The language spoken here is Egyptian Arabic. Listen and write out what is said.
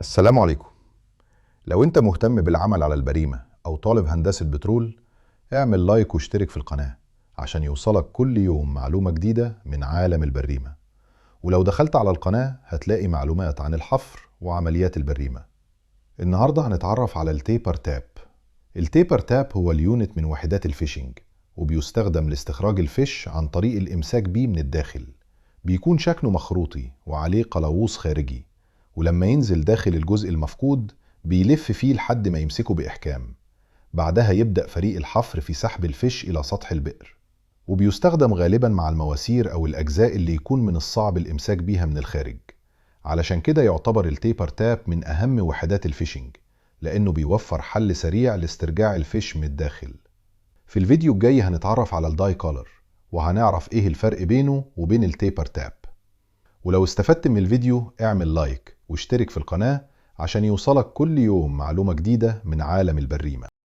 السلام عليكم. لو انت مهتم بالعمل على البريمة او طالب هندسة بترول، اعمل like واشترك في القناة عشان يوصلك كل يوم معلومة جديدة من عالم البريمة. ولو دخلت على القناة هتلاقي معلومات عن الحفر وعمليات البريمة. النهاردة هنتعرف على ال taper tap. ال taper tap هو ال unit من وحدات ال fishing، وبيستخدم لاستخراج الفيش عن طريق الإمساك بيه من الداخل. بيكون شكله مخروطي وعليه قلاووظ خارجي، ولما ينزل داخل الجزء المفقود بيلف فيه لحد ما يمسكه بإحكام. بعدها يبدأ فريق الحفر في سحب الفيش إلى سطح البئر، وبيستخدم غالبا مع المواسير أو الأجزاء اللي يكون من الصعب الإمساك بيها من الخارج. علشان كده يعتبر ال taper tap من أهم وحدات ال fishing، لأنه بيوفر حل سريع لاسترجاع الفيش من الداخل. في الفيديو الجاي هنتعرف على ال dye collar، وهنعرف إيه الفرق بينه وبين ال taper tap. ولو استفدت من الفيديو اعمل like واشترك في القناة عشان يوصلك كل يوم معلومة جديدة من عالم البريمة.